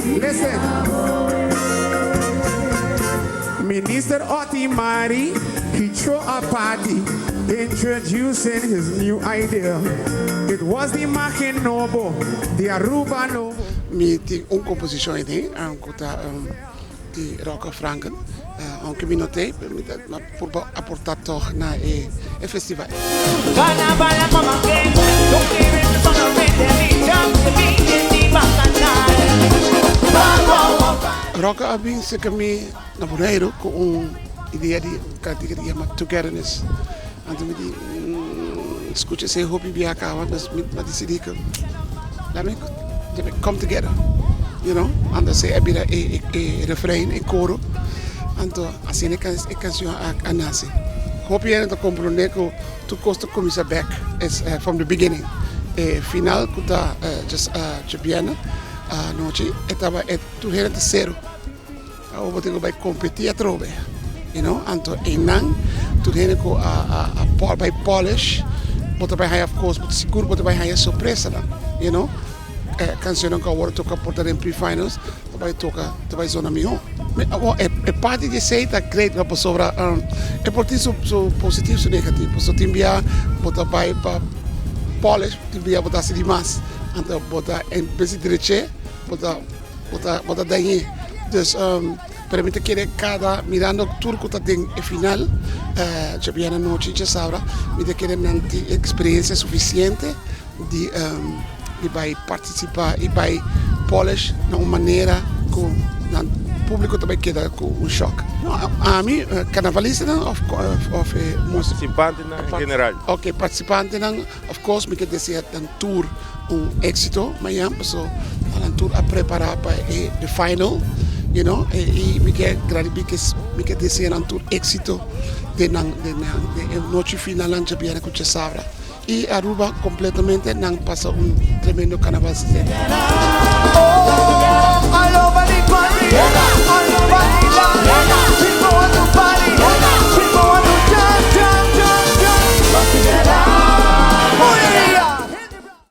Listen. Minister Otimari, he threw a party introducing his new idea. It was the imagen nobo, the Aruba nobo. Mi tin un composicion aden cu ta di Rocco Franken, aunke mi no t'ey, pero mi ta purba aporta tog na e festival. Rocco a bin cerca mi na Boneiru cu un idea di un cantica di yama Togetherness. Anto mi di, scucha esey hopi bia caba, dus mi a dicidi cu laat me come together, you know. Anto esey a bira e refrein, e coro. Anto asina e cancion a nace. Hopi hende ta comprende cu tur cos ta cuminsa bek from the beginning. E final cu ta djabièrnè anochi e taba tur hende ta sero. Awor bo tin ku bai kompetí atrobe, you know. Anto einan tur hende ku a bai polish, bo ta bai haña of course, bo ta sigur bo ta bai haña sorpresanan, you know. E kanshonnan ku awor a toka por ta den pre-finals ta bai toka, ta bai zona mihó. Awor e parti di esei ta great pasobra e por tin su positivo su negativo. Pasobra tin bia bo ta bai pa polish, tin bia bo ta hasi di mas. Anto bo ta en bes di dreché bo ta. Bo ta bo ta dañ'é. Dus pero mi ta kere kada mirando tur ku ta den e final djabièrnè anochi djasabra mi ta kere nan tin eksperensia sufisiente di di bai partisipá i bai polish na un manera ku nan públiko ta bai keda ku un shòk. No ami karnavalistanan òf òf e Partisipantenan en general. Oke partisipantenan. Of course mi ke desea nan tur un éxito mañan paso nan tur a prepara pa e the final you know y mi ke mi ke desea nan tur éxito den nan den nan den e nochi final nan djabièrnè ku djasabra y Aruba completamente nan pasa un tremendo carnaval.